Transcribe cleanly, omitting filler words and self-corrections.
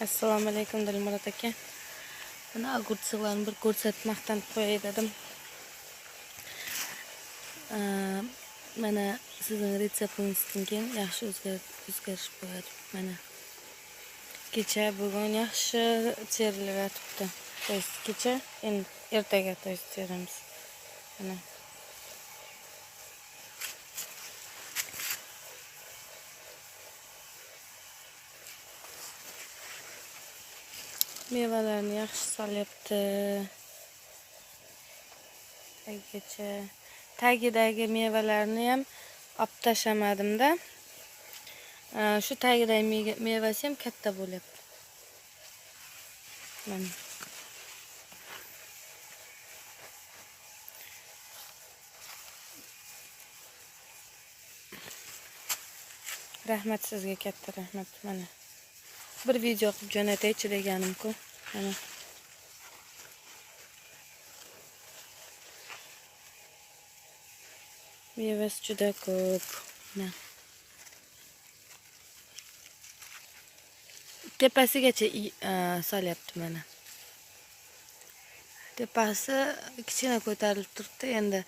Assalomu alaykum, Dilmurod aka. Mana огурцы larni bir ko'rsatib maqtanib qo'yay dedim. Mana sizning retseptingizdan keyin yaxshi o'zgarish bo'ladi. Mana kecha bugun yaxshi terilib yotibdi. То есть kecha, endi ertaga, то есть teramiz. Mana mevalarni yaxshi solyapti. Tagigacha, tagidagi mevalarni ham olib tashlamadimda. Shu tagidagi mevasi ham katta bo'lyapti. Mana. Rahmat sizga, katta rahmat. Mana bir video qilib jo'nataychi deganim-ku. Mana. Mevasi juda ko'p. Mana. Tepasigacha solyapti mana. Tepasi kichkina ko'tarilib turibdi. Endi